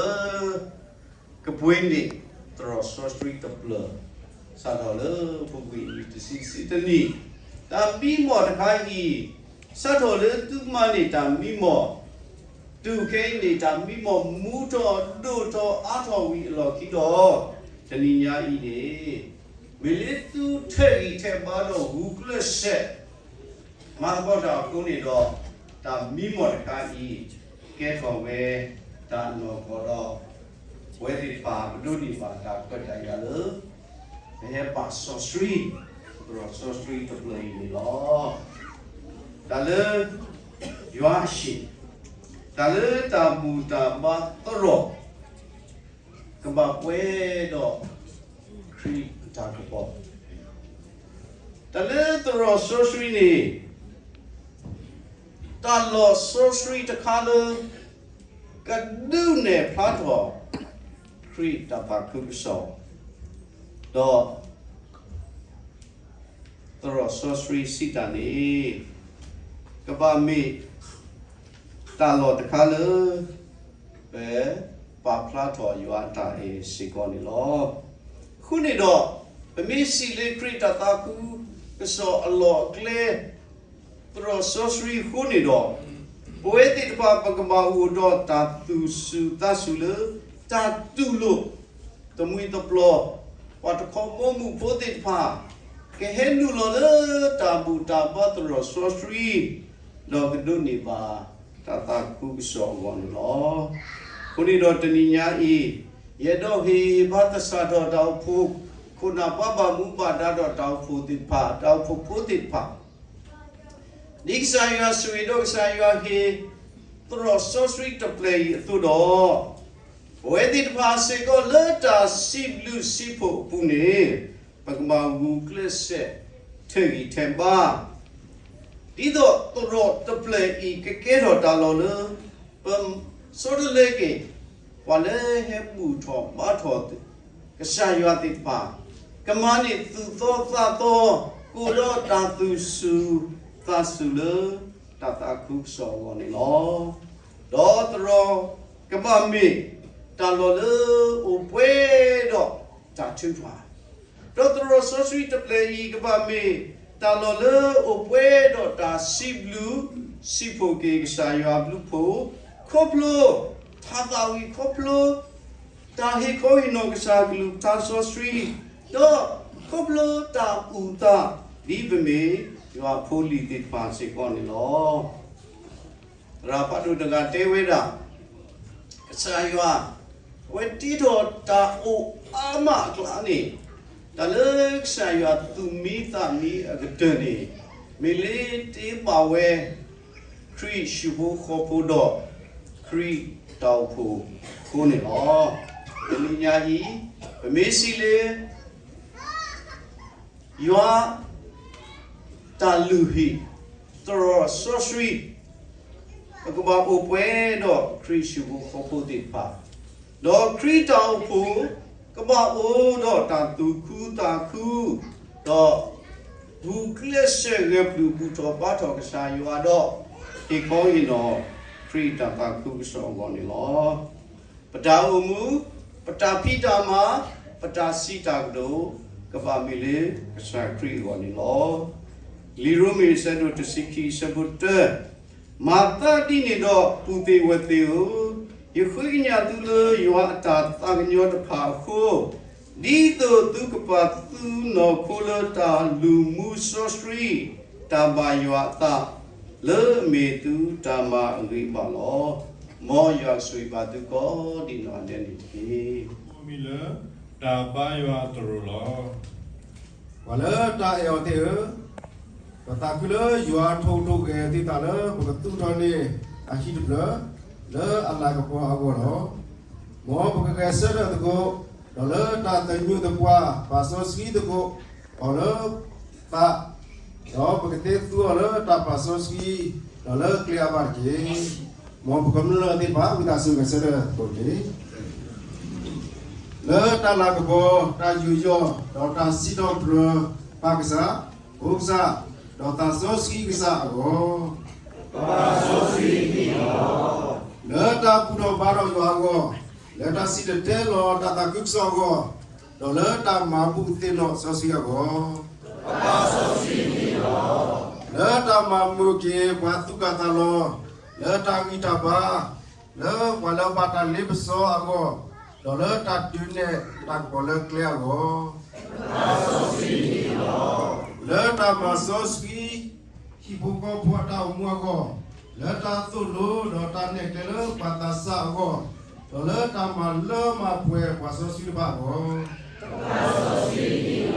ကပှ့ၤန့ၢ်သရိာ်စီဆှံတဖျၢၣ် စးထီၣ်လၢ ပူၤကွံာ်တဆံတဆံတနံၣ်, တၢ်မံမီၢ်တခါအံၤ စးထီၣ်လၢသုမၤန့ၢ်တၢ်မံမီၢ် တုၤခဲအံၤန့ၣ် တၢ်မံမီၢ်မူထီၣ်ဒိၣ်ထီၣ်အါထီၣ်ဝံၤအလီၢ်ခံဒီး တနံၤညါအံၤန့ၣ် မ့ၢ်လၢသုထဲးဂံၢ်ထဲးဘါဒီးဂုာ်ကျဲးစၢး မၤသကိးတၢ်အဃိန့ၣ်ဒီး တၢ်မံမီၢ်တခါအံၤ ကဲထီၣ်ဝဲတၢ်အနီၢ်ကီၢ်ဒီး ပဝဲသ့ၣ်တဖၣ်ပဒိးန့ၢ်ဘၣ်တၢ်ခွဲးတၢ်ယာ်လၢ ပဟဲဘၣ်စီဆှံ သရိာ်စီဆှံတဖျၢၣ်အံၤန့ၣ်လီၤ. တၢ်လၢယွၤအဟံၣ်, တၢ်လၢတၢ်ဘူၣ်တၢ်ဘါသရိာ် ကဘၣ်ပှဲၤဒီးခရံာ်အတၢ်ကပီၤ, တၢ်လၢသရိာ်စီဆှံန့ၣ် တၢ်လီၢ်စီဆှံတခါလၢ ကဒုးနဲၣ်ဖျါထီၣ် ခရံာ်တၢ်သးခုကစီၣ်, ဒီး သရိာ်စီဆှံစံးတၢ်န့ၣ် ကဘၣ်မ့ၢ်တၢ်လီၢ်တခါလၢ ပပာ်ဖျါထီၣ်ယွၤအတၢ်အဲၣ်စ့ၢ်ကီးန့ၣ်လီၤ. အဃိန့ၣ်ဒီး ပမ့ၢ်စံးလၢခရံာ်တၢ်သးခုကစီၣ်အလီၢ်အကျဲ သရိာ်စီဆှံအဃိန့ၣ်ဒီး ပဝဲသ့ၣ်တဖၣ် ပကဘၣ်အိၣ်ဒီးတၢ်သူၣ်စူၤသးစူၤလၢ တၢ်တူၢ်လိာ် တမှံၤတပျီၤ, ပှၤတခီဘီမုၢ်ဖိသ့ၣ်တဖၣ် ကဟဲနုာ်လီၤလၢတၢ်ဘူၣ်တၢ်ဘါသရိာ်စီဆှံ ဒီးကဒိးန့ၢ်ဘၣ်တၢ်သးခုကစီၣ်အဂီၢ်န့ၣ်လီၤ. အဃိန့ၣ်ဒီးတနံၤညါအံၤ, ယအဲၣ်ဒိးဟ့ၣ်ဘါသဆၣ်ထီၣ်တၢ်အိၣ်ဖှိၣ် ခိၣ်နၢ်ပှၤဘၣ်မူဘၣ်ဒါဒီးတၢ်အိၣ်ဖှိၣ်သ့ၣ်တဖၣ်, တၢ်အိၣ်ဖှိၣ်ဖိသ့ၣ်တဖၣ် ဒ်ကစၢ်ယွၤဆိၣ်ဂ့ၤဒီးကစၢ်ယွၤဟ့ၣ် သရိာ်စီဆှံတဖျၢၣ်အံၤအသိးဒီး, ပဝဲသ့ၣ်တဖၣ်စ့ၢ်ကီးလၢတၢ်စံးဘျုးစံးဖှိၣ်အပူၤန့ၣ်, ပကဘၣ်ဂုာ်ကျဲးစၢးထဲးဂံၢ်ထဲးဘါ ဒ်သိးသရိာ်တဖျၢၣ်အံၤကကဲထီၣ်တၢ်လီၢ်လၢ ပဆီတလဲက့ၤ ပှၤလၢဟဲဘူၣ်ထီၣ်ဘါထီၣ် ကစၢ်ယွၤသ့ၣ်တဖၣ် ကမၤန့ၢ်သူၣ်သီသးသီ ကအိၣ်ဒီးတၢ်သူၣ်စူၤသးစူၤလၢ တၢ်သးခုကစီၣ်အဂီၢ်န့ၣ်လီၤ. ဒီးသရိာ်ကဘၣ်မ့ၢ်တၢ်လီၢ်လၢအိၣ်ပှဲၤဒီးတၢ်ထုကဖၣ် ဒီးသရိာ်စီဆှံတဖျၢၣ်အံၤကဘၣ်မ့ၢ်တၢ်လီၢ်လၢအိၣ်ပှဲၤဒီးတၢ်စံးဘျုးစံးဖှိၣ်က့ၤကစၢ်ယွၤအဘျုးအဖှိၣ်, ခီဖျိတၢ်သးဝံၣ် ခီဖျိ တၢ်ဟ့ၣ်ခီဟ့ၣ်နီၤကစၢ်အကလုၢ်ကထါစီဆှံ, ဒီးခီဖျိတၢ်အုၣ်သး ဒ်ပမ့ၢ်ယွၤဖိလံၤသ့ၣ်တဖၣ်စ့ၢ်ကီးန့ၣ်လီၤ. သရၣ်ဖးဒိၣ်တဂၤတဲဝဲဒၣ်, ကစၢ်ယွၤ အဝဲတ့ထီၣ်တၢ်အိၣ်အါမးအကျါန့ၣ်, တၢ်လၢကစၢ်ယွၤသူၣ်မံသးမံအကတၢၢ်န့ၣ်, မ့ၢ်လၢတ့ဘၣ်ဝဲ ခရံာ်ဟံၣ်ဖိဃီဖိဒီး ခရံာ်တၢ်အိၣ်ဖှိၣ်ဖိန့ၣ်လီၤ. တနံၤညါအံၤ ပမ့ၢ်စံးလၢ ယွၤ တၢ်လုၢ်ဟံၣ် သရိာ်စီဆှံ ပကဘၣ်အိၣ်ပှဲၤဒီးခရံာ်ဟံၣ်ဖိဃီဖိသ့ၣ်တဖၣ်, ဒီးခရံာ်တၢ်အိၣ်ဖှိၣ် ကဘၣ်အိၣ်ဒီးတၢ်သူၣ်ခုသးခု, ဒီး ဂုာ်ကျဲးစၢးဂဲၤပျုၢ်ဘူၣ်ထီၣ်ဘါထီၣ်ကစၢ်ယွၤဒီး ဟ့ၣ်ခီဟ့ၣ်နီၤ ခရံာ်တၢ်သးခုကစီၣ်အဂီၢ်န့ၣ်လီၤ. ပတၢ်အိၣ်မူ, ပတၢ်ဖံးတၢ်မၤ, ပတၢ်စံးတၢ်ကတိၤ, ကဘၣ်မ့ၢ်လၢကစၢ်ခရံာ်အဂီၢ်န့ၣ်လီၤ. လံာ်ရိမ့ၤအဆၢဒိၣ်တဆံခံအဆၢဖိတၢ, မၤသးဒ်န့ၣ်ဒီးပုၢ်သ့ၣ်ဝဲၢ်သ့ၣ်ဧၢ, ယဃ့ကညးသုလၢယွၤအတၢ်သးကညီၤတဖၣ်အဃိ, ဒ်သိးသုကပာ်သုနီၢ်ခိလၢတၢ်လုၢ်မူစီဆှံ တၢ်ဘၣ်ယွၤအသး, လၢအမ့ၢ်သုတၢ်မၤအဂ့ၤအဘၣ်လီၤ. မ်ယွၤဆိၣ်ဂ့ၤဘၣ်သုကိးဒံးနီၢ်ဒဲးန့ၣ်တက့ၢ်. မ့ၢ်လၢတၢ်ဘါယွၤသရိာ်လီၤ. ပှၤလၢတၢ်အဲၣ်အီၤသ့ၣ်ဧၢ, ပသးခုလၢယွၤထိၣ်ဟူးထိၣ်ဂဲၤသုသးလၢပကသူၣ်ထီၣ်န့ၢ်အဟံၣ်တဖျၢၣ် လၢအလၤကပီၤအဂီၢ်လီၤ. မ်ပကဂဲၤဆၢထၢၣ်သကိး, ဒီးလၢတၢ်သညူးသပှၢ် ပာ်စီဆှံသကိး အီၤလၢသး, ဒီးပကသ့သူအီၤလၢတၢ်ပာ်စီဆှံ ဒီးလၢကျဲအါဘၣ်တက့ၢ်. မ်ပကမျၢၢ်သ့ၣ်တဖၣ် ဝံသးစူၤဂဲၤဆၢထၢၣ်သကိးတက့ၢ်. လၢတၢ်လၤကပီၤ, တၢ်ယူးယီၣ်, ဒီးတၢ်စံးထီၣ်ပတြၢၤ ပၢ်ကစၢ်, ဖိကစၢ်, ဒီးသးစီဆှံကစၢ်အဂီၢ်, လၢတၢ်ဘူၣ်ထီၣ်ဘါထီၣ်ယွၤအဂီၢ်, လၢတၢ်စံၣ်တဲၤတဲလီၤတၢ်သးခုကစီၣ်အဂီၢ်, ဒီးလၢတၢ်မၤဘူၣ်သ့ၣ်နီၣ်စီဆှံအဂီၢ်, လၢတၢ်မၤမုာ်က့ၤပှၤသူၣ်ကၢ်သးလီၤ, လၢတၢ်ဂံၢ်တၢ်ဘါ, လၢပှၤလၢအဘၣ်တၢ်လ့ပစီအဂီၢ်, ဒီးလၢတၢ်ဒုးနဲၣ်တၢ်ကပီၤလၢကျဲအဂီၢ်, လၢတၢ်မၤစီဆှံ ဟံၣ်ဖိဃီဖိအတၢ်အိၣ်မူအဂီၢ်, လၢတၢ်သိၣ်လိဒီးတၢ်နဲၣ်ကျဲလၢပှၤသးစၢ်အဂီၢ်, ဒီးလၢတၢ်မၤလၢမၤပှဲၤပှၤစီဆှံတဖၣ်အဂီၢ်,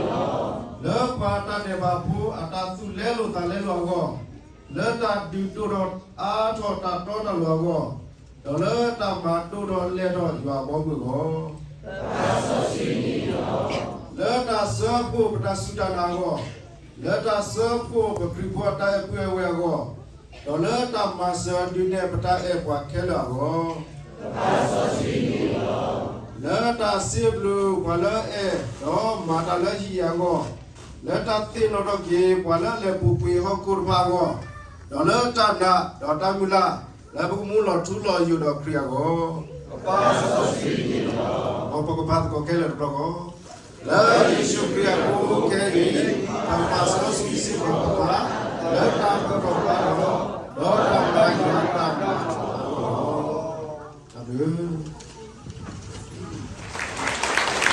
လၢပှၤတၢ်ဒဲးဘးဖိအတၢ်သူၣ်လဲလိာ်သးလဲလိာ်အဂီၢ်, လၢတၢ်ဒုးဒိၣ်ထီၣ်အါထီၣ်တၢ်တီတၢ်လိၤအဂီၢ်, ဒီးလၢတၢ်မၤဒိၣ်ထီၣ်လဲၢ်ထီၣ်ယွၤအဘီအမုၢ်အဂီၢ်, လၢတၢ်စၢဖှိၣ်ပတၢ်စူၢ်တၢ်နာ်အဂီၢ်, လၢတၢ်စၢဖှိၣ်ပခရံာ်ဖိအတၢ်အဲၣ်ပုၢ်အဲၣ်ဝဲၢ်အဂီၢ်, ဒီးလၢတၢ်မၤစၢၤဒုးနဲၣ်ပတၢ်အဲၣ်ပှၤခဲလၢာ်အဂီၢ်, လၢတၢ်စံးဘျုးပှၤလၢအအဲၣ်ဒီးမၤတၢ်လၢဟံၣ်အဂီၢ်, လၢတၢ်သ့ၣ်နီၣ်ထီၣ်က့ၤပှၤလၢအလဲၤပူၤကွံာ်ဟီၣ်ခိၣ်တဖၣ်အဂီၢ်, ဒီးလၢတၢ်နာ်ဒီးတၢ်မုၢ်လၢ် လၢပကမူလီၤထူလီၤယိာ်ဒီးခရံာ်အဂီၢ်, ဒီးပကပာ်သကိးခဲလၢာ်တဘျီဃီ, လၢယ့ၣ်ၡူးခရံာ်အဃိခဲအံၤ, ပကပာ်စီဆှံစ့ၢ်ကီးပသး လၢတၢ်ဘူၣ်ထီၣ်ဘါထီၣ် ဒီးတၢ်ဘါယွၤတၢ်မၤစၢၤလီၤ. တၢ်ဘျုး တၢ်ဘျုးဒိၣ်မးလီၤ.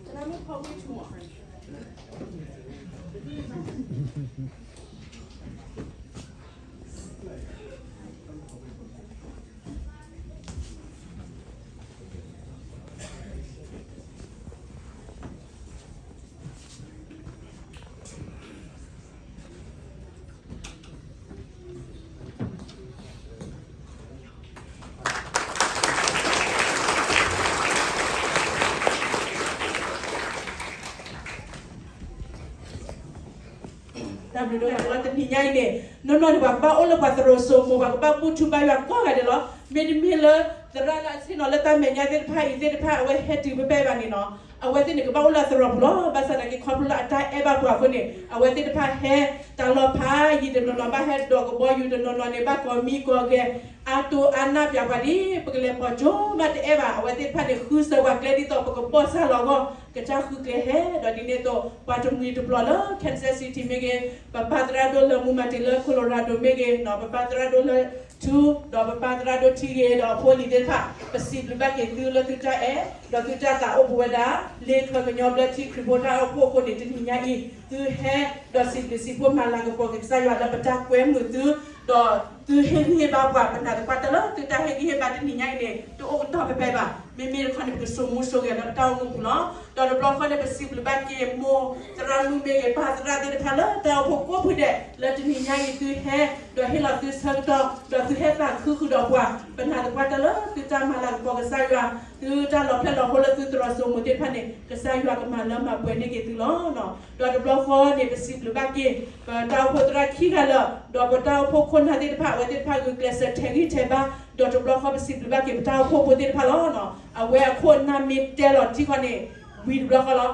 တနံၤညါအံၤန့ၣ် နီၢ်နီၢ်န့ၣ် ပှၤကဘၣ်အိၣ်လၢပှၤသရိာ်စိမိၤ ပှၤကဘၣ်ဘူၣ်ထူဘါယွၤကိးဂၤဒဲးလီၤ. မ့တမ့ၢ်လၢ သရၣ်လၢအဆ့ၣ်နီၤလၢတၢ်မဲာ်ညါသ့ၣ်တဖၣ်အံၤသ့ၣ်တဖၣ် အဝဲဟဲတုၤဖဲဖဲဘၣ်န့ၣ်နီၤ အဝဲသ့ၣ်န့ၣ် ကဘၣ်အိၣ်လၢသရိာ်ပူၤလီၤ. ဘၣ်ဆၣ်သနာ်က့ ခီဖျိလၢအတၢ်အဲၣ်ဘၣ်ပှၤအဃိန့ၣ် အဝဲသ့ၣ်တဖၣ်ဟဲတၢ်လီၤဖးယံာ်တနီၤနီၤ ဘၣ်ဟဲဒိးကဘီယူၤတနီၤနီၤန့ၣ် ဘၣ်ကိးမံကိးဂဲၤ အါတိအါနၢ်ပၠးပှၤဒ် ပကလဲၤပိာ်ကၠိမးတအဲၣ်ဘၣ်. အဝဲသ့ၣ်တဖၣ်န့ၣ် ဃုစၢၤပှၤကျဲဒ်သိး ပကဘီၣ်စၢ်လီၤအဂီၢ် ကစၢ်ဃုကျဲဟဲ ဒီးဒ်န့ၣ်အသိး ပှၤတမှံၤတပျီၤလၢ Kansas City မ့ၢ်ဂ့ၤ, ပပၢ်သရၣ်ဒိၣ်လၢမူမၤတ့ၤလၢ Colorado မ့ၢ်ဂ့ၤနီၤ, ပပၢ်သရၣ်ဒိၣ်လၢ ထူ, ဒီးပပၢ်သရၣ်ဒိၣ်ထံဂ့ၤ ဒီးအဖိအလံၤသ့ၣ်တဖၣ် ပစံးဘျုးဘၣ်က့ၤသုလၢသုတၢ်အဲၣ် ဒီးသုတၢ်သးအိၣ်ပဝဲဒၣ် လ့ခၢကညီဘျၢထံခရံာ်ဖိတၢ်အိၣ်ဖှိၣ်အဃိန့ၣ် တနံၤညါအံၤ သုဟဲ ဒီးစံးဘျုးစံးဖှိၣ်မၤလၤကပီၤက့ၤကစၢ်ယွၤလၢပတၢ်ကွဲမုာ်သု ဒီးသုဟ့ၣ်ဂံၢ်ဟ့ၣ်ဘါပှၤ ပနာ်သပှၢ်တၢၢ်လၢသုတၢ်ဟ့ၣ်ဂံၢ်ဟ့ၣ်ဘါတနံၤညါအံၤန့ၣ် တအိၣ်ကတီၢ်ဖဲဖဲဘၣ်. မ့မ့ၢ်တခီန့ၣ် ပကစိာ်မူစိာ်ဂဲၤလၢပတၢ်အိၣ်မူပူၤလီၤ. ဒီးတဘျီဃီန့ၣ် ပစံးဘျုးဘၣ်က့ၤမိၢ်သရၣ်မုၣ်မ့ၢ်ဂ့ၤ ပၢ်သရၣ်သ့ၣ်တဖၣ်လၢတၢ်အိၣ်ဖှိၣ်ကိးဖုဒဲး လၢတနံၤညါအံၤသုဟဲ ဒီးဟ့ၣ်လီၤသုဆၢကတီၢ် ဒီးသုဟဲသးခုဃုာ်ဒီးပှၤ ပနာ်သပှၢ်တၢၢ်လၢသုတၢ်မၤလၤကပီၤကစၢ်ယွၤ သုတၢ်လီၤဖျဲၣ်လီၤဟိလၢသုသရိာ်စိမိၤသ့ၣ်တဖၣ်န့ၣ် ကစၢ်ယွၤကမၤလၢမၤပှဲၤန့ၢ်က့ၤသုလီၤ. ဒီးတဘျီဃီန့ၣ် ပစံးဘျုးဘၣ်က့ၤ ပတၢ်အိၣ်ဖှိၣ်သရၣ်ခံဂၤလၢာ် ဒီးပတၢ်အိၣ်ဖှိၣ်ခိၣ်နၢ်သ့ၣ်တဖၣ် အဝဲသ့ၣ်တဖၣ်ဂုာ်ကျဲးစၢးထဲးဂံၢ်ထဲးဘါ ဒီးတဘျီဃီပစံးဘျုးဘၣ်က့ၤ ပတၢ်အိၣ်ဖှိၣ်ဖိသ့ၣ်တဖၣ်လီၤ. အဝဲအခိၣ်အနၢ်မ့ၢ်တဲလီၤထံဃီန့ၣ် ဝံၤတဘျီဃီလီၤ.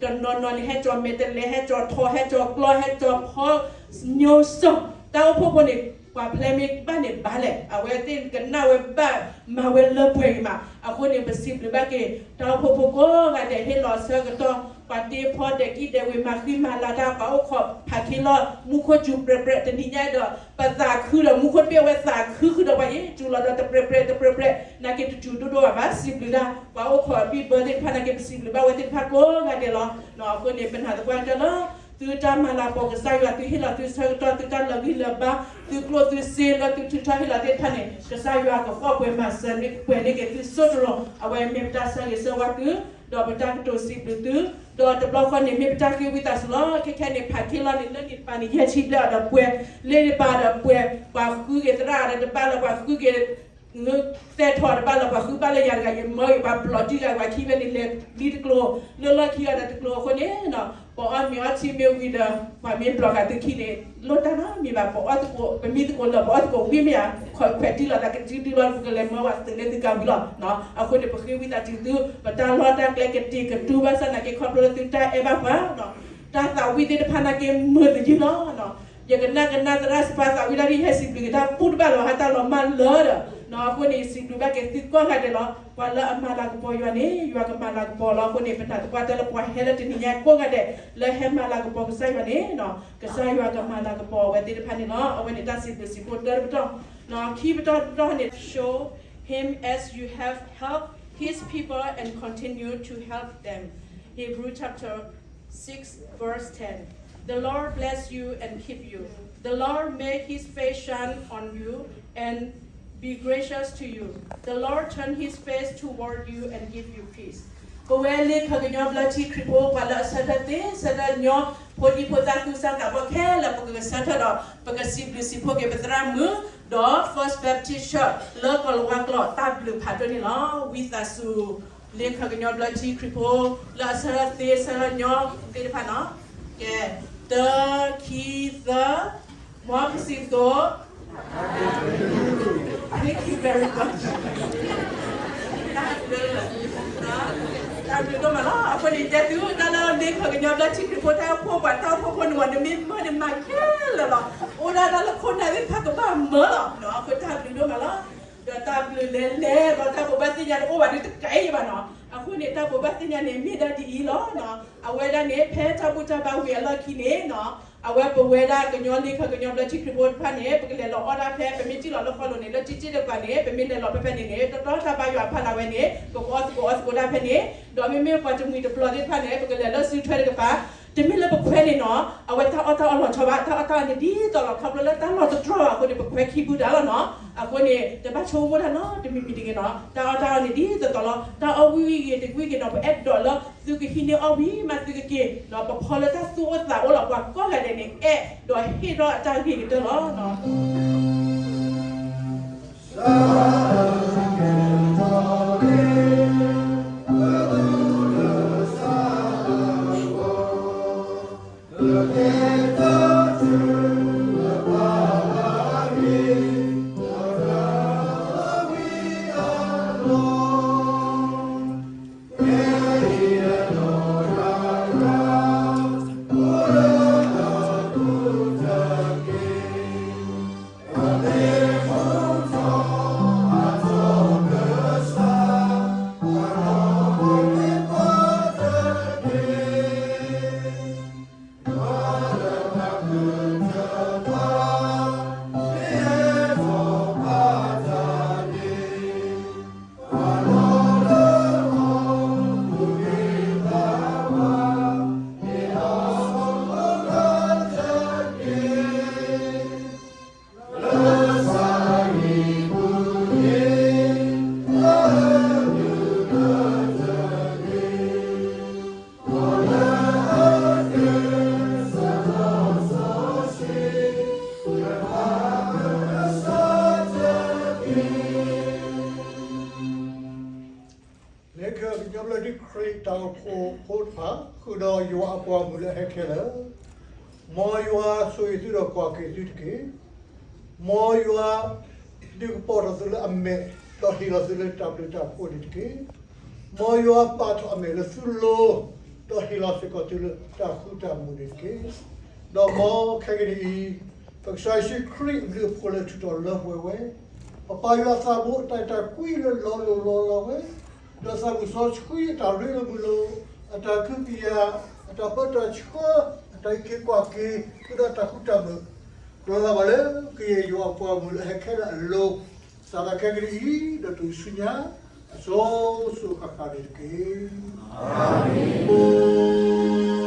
တနီၤနီၤန့ၣ် ဟဲကၠီၤမဲာ်တဲးလဲး ဟဲကၠီၤထီ ဟဲကၠီၤကျီ ဟဲကၠီၤဖီ ညိစၢၤ တၢ်အိၣ်ဖှိၣ်ဖိန့ၣ် ပှၤဖျဲးမ့ၢ်ဘၣ်န့ၣ်ဘၣ်လဲၣ် အဝဲသ့ၣ်ကနၣ်ဝဲဘၣ် မၤဝဲလၢပှဲၤဂ့ၤမး. အဃိန့ၣ် ပစံးဘျုးဘၣ်က့ၤ တၢ်အိၣ်ဖှိၣ်ဖိကိးဂၤဒဲး ဟ့ၣ်လီၤဆၢကတီၢ် ပှၤတ့ဖီဒဲးကံၣ်ဒဲးဝ့ၤ မၤဃံမၤလၤတၢ် ပှၤအိၣ်ခိးဖးခ့လီၢ် မူခိၣ်စူၤပြဲးပြဲး တနံၤညါဒီး ပသးခုဒီးမူခိၣ်တဘ့ၣ်အဝဲသးခုဃုာ်ဒီးပှၤယ့ၣ် စူၤလီၤဒီးတပြဲးပြဲးတပြဲးပြဲး နာ်က့တစူၤဒိၣ်ဒိၣ်ဘၣ်ဘၣ် စံးဘျုးဒၣ် ပှၤအိၣ်ခိးအဘံၣ်ဘၢသ့ၣ်တဖၣ် နာ်က့ပစံးဘျုးဘၣ်ဝဲသ့ၣ်တဖၣ်ကိးဂၤဒဲးလီၤ.အဃိန့ၣ် ပနာ်သပှၢ်တၢၢ်လၢ သုတၢ်မၤလၤကပီၤကစၢ်ယွၤ သုဟ့ၣ်လီၤသုဆၢကတီၢ် သုတၢ်လီၤဂံၢ်လီၤဘါ သုကျိၣ်သုစ့လၢသုထုးထီၣ်ဟ့ၣ်လီၤသ့ၣ်တဖၣ်န့ၣ် ကစၢ်ယွၤကဃီၣ်ပှဲၤမၤစၢၤပှဲၤန့ၢ်က့ၤသုစိၢ်တရီၤ အဝဲမ့ၢ်ပတၢ်ဆၢဂ့ၤဆၢဝါသု ဒီးပတၢ်ကတိၤစံးဘျုးသု ဒီးတဘျီဃီန့ၣ် မ့ၢ်ပတၢ်ဃ့ဝံသးစူၤလီၤ. ခဲခဲန့ၣ် ဖးခ့လီၢ်န့ၣ် လၢန့ၣ်တပၤန့ၣ် ယဲၢ်ဆံဘျဲၣ်အီၤဒီးပှဲၤ လၢန့ၣ်တပၤဒီးပှဲၤ ပှၤဃုက့ၤသရၣ်ဒီးတဘၣ်လၢၤ ပှၤဃုက့ၤ သဲထီၣ်တဘၣ်လၢၤ ပှၤဃုဘၣ်လၢယၤတဂၤ ယမၢက့ၤ ပှၤပျီၤတံၢ်ဂၤ ပှၤခံဖဲန့ၣ် လဲၤလံတကျိၤ လၢလီၢ်ခံဂၤဒီးတကျိၤအဃိန့ၣ် ပအီၣ်မ့ၤအီထံမ့ၢ်ဝံၤဒီး ပှၤမ့ၢ်ပျီၤဃာ်သုခံန့ၣ် လိၣ်တၢ်နီတမံၤဘၣ် ပအီၣ်သကိး ပမံသကိးလၢ ပအီၣ်သကိးဝံၣ်မ့ၢ်ဧါ ခွဲးတံၢ်လီၤသးကစုဒုလီၤ ပကလဲၤမၢပှၤသုးန့ၢ်သုကၤဝံၤလီၤ. အဃိန့ၣ် ပဃ့ဝံသးစူၤသု ပတၢ်လီၢ်တၢ်ကျဲကတံာ်ကတူာ်ဘၣ်ဆၣ်နာ်က့ ခီဖျိလၢသုတၢ်အဲၣ်ဘၣ်ပှၤ တၢ်သးဝံၣ်သ့ၣ်တဖၣ်နာ်က့မုာ်တယုၢ်လီၤ. ယကနၣ်ကနၣ်သရၣ်စပၤသးဝံၣ်တၢ်ဒ်ယဟဲစံးဘျုးက့ၤတၢ်ပူၣ်တဘၣ်လၢၤ ဟးတၢ်လီၤမၢ်လၢဒီး အဃိန့ၣ် ယစံးဘျုးဘၣ်က့ၤသုကိးဂၤဒဲးလီၤ. ပှၤလၢအမၤလၤကပီၤယွၤန့ၣ် ယွၤကမၤလၤကပီၤလီၤ. အဃိန့ၣ် ပနာ်သပှၢ်တၢၢ်လၢပှၤဟဲလၢတနံၤညါကိးဂၤဒဲး လၢဟဲမၤလၤကပီၤကစၢ်ယွၤန့ၣ် ကစၢ်ယွၤကမၤလၤကပီၤအဝဲသ့ၣ်တဖၣ်န့ၣ်လီၤ. အဝဲန့ၣ်တၢ်စံးဘျုးစံးဖှိၣ်တၢတပတီၢ် ခံပတီၢ်တပတီၢ်န့ၣ် show him as you have helped his people and continue to help them. Hebrew chapter six, verse ten. The Lord bless you and keep you. The Lord make his face shine on you and be gracious to you. The Lord turn his face toward you and give you peace. ပဝဲလ့ခၢကညီဘျၢထံခရံာ်ဖိ ပှၤလၢအဆၢထၢၣ်သ့ ဆၢထၢၣ်ညီ ဖိဒံဖိသၣ်သူၣ်စၢ်သးဘီၣ်ခဲလၢာ် ပကဆၢထၢၣ်ဒီး ပကစံးဘျုးစံးဖှိၣ်က့ၤပသရၣ်မုၣ် ဒီး First Baptist Church လၢကီၢ်လၤဝါကျိာ် တၢ်ဘျုးဖးဒိၣ်န့ၣ်လီၤ. ဝံသးစူၤ လ့ခၢကညီဘျၢထံခရံာ်ဖိ လၢအဆၢထၢၣ်သ့ ဆၢထၢၣ်ညီသ့ၣ်တဖၣ်နီၤ. ကဲ တၢ ခံ သၢ မ်ပစံးသိး Thank you very much. တၢ်ဘျုး တၢ်ဘျုးဒိၣ်မးလီၤ. အဃိန့ၣ် တဲသုတၢ်လၢလ့ခၢကညီဘျၢထံခရံာ်ဖိတၢ်အိၣ်ဖှိၣ် ပှၤတၢ်အိၣ်ဖှိၣ်ဖိန့ၣ် နမ့ၢ်မၢန့ၣ်မၤခဲလၢာ်လီၤ. အိၣ်ဒၣ်တၢ်လၢခိၣ်နၢ်သ့ၣ်တဖၣ်ကဘၣ်မၢလီၤ. အဃိတၢ်ဘျုးဒိၣ်မးလီၤ. ဒီးတၢ်ဘျုးလဲၤလဲၤ ဒီးတၢ်ဘိးဘၣ်သ့ၣ်ညါတအိၣ်ဘၣ်ဒ်တကးအံၤဘၣ်နီၤ. အဃိန့ၣ် တၢ်ဘိးဘၣ်သ့ၣ်ညါန့ၣ် မ့ၢ်ဒၣ်ဒ်အံၤလီၤ. အဝဲဒၣ်န့ၣ် ဖဲတၢ်ဘူၣ်တၢ်ဘါဝံၤအလီၢ်ခံန့ၣ် အဝဲပဝဲဒၣ်ကညီလ့ခၢၣ်ကညီဘျၢထံခရံာ်ဖိတဖၣ်န့ၣ် ပကလဲၤလီၤအီၣ်တၢ်ဖဲ ပမ့ၢ်ထံၣ်လီၤလၢဃီလိၤန့ၣ် လၢကၠ့ကၠ့တကပၤန့ၣ် ပမ့ၢ်လဲၤလီၤဖဲဖဲန့ၣ်န့ၣ် တီတီတၢ်ဘါယွၤဖးလၢ်ဝဲန့ၣ် ပကအီၣ်သကိးအီသကိးတၢ်ဖဲန့ၣ် ဒီးမ့မ့ၢ်ပှၤတမှံၤတပျီၤသ့ၣ်တဖၣ်န့ၣ် ပကလဲၤလၢစုထွဲတကပၤ တမ့ၢ်လၢပခွဲးန့ၣ်နီၤ အဝဲတၢ်အီၣ်တၢ်အီလီၤဆီဘၣ် တၢ်အီၣ်တၢ်အီန့ၣ်ဒ်သိးလီၤ ခီဖျိလၢတၢ်လီၢ်တတြီၢ်ဘၣ်အဃိန့ၣ် ပခွဲးခံဘူးတၢ်လီၤနီၤ အဃိန့ၣ် တဘၣ်ဆိကမိၣ်တၢ်နီတမံၤမံၤတဂ့ၤနီၤ တၢ်အီၣ်တၢ်အီန့ၣ်ဒ်သိးသိးလီၤ တၢ်အီၣ်ဝံၤဂ့ၤတဝံၤဂ့ၤနီၤ ပအဲၣ်ဒိးလၢသုကဟံးန့ၢ်အီၣ်ဝံၤမးသုကက့ၤ ဒီးပဖီလၢတၢ်သူၣ်အိၣ်သးအိၣ်လီၤ ပှၤကိးဂၤဒဲးန့ၣ် အဲၣ်ဒီးဟ့ၣ်ထီၣ်အတၢ်ဂ့ၤကတၢၢ်လီၤနီၤ လၢကညီဘျၢထံခရံာ်တၢ်အိၣ်ဖှိၣ်ဖိတဖၣ် ဃုာ်ဒီးယွၤအပှၤမုၣ်လၢအဟဲခဲလၢာ်, မ်ယွၤဆိၣ်ဂ့ၤသုဒီးကွၢ်က့ၤသုတက့ၢ်. မ်ယွၤဒုးကပီၤထီၣ်သုလၢအမဲာ်, ဒီးဟ့ၣ်လီၤသုလၢတၢ်ဘျုးတၢ်ဖှိၣ်န့ၣ်တက့ၢ်. မ်ယွၤပာ်ထီၣ်အမဲာ်လၢသုလိၤ, ဒီးဟ့ၣ်လီၤစ့ၢ်ကီးသုလၢတၢ်ဃူတၢ်မုာ်န့ၣ်တက့ၢ်. ဒီးမ်ခဲကနံၣ်အံၤ, ပကစၢ်ယ့ၣ်ၡူးခရံာ်အဘျုးအဖှိၣ်လၢထူးထီၣ်လၢပှဲၤဝဲ, ပပၢ်ယွၤအသးဘိအတၢ်အဲၣ်တၢ်ကွံလၢလီၤလိၤလီၤလးဝဲ, ဒီးသးစီဆှံအတၢ်ရ့လိာ်မုာ်လိာ်, အတၢ်ကဟုကယာ်, အတၢ်ပၢတၢ်ဆှၢ, အတၢ်အုၣ်က့ၤကွၢ်က့ၤ, ဃုာ်ဒီးတၢ်ဃူတၢ်မုာ်, လီၤဂာ်ဘၣ်လၢကယဲၢ်ယွၤအပှၤမုၣ်လၢအဟဲခဲလၢာ်အလိၤ, စးထီၣ်ခဲကနံၣ်အံၤ, ဒီးတုၤဆူညါ, အစိၤစိၤဃၣ်ဃၣ်န့ၣ်တက့ၢ်. အၤမ့ၣ်.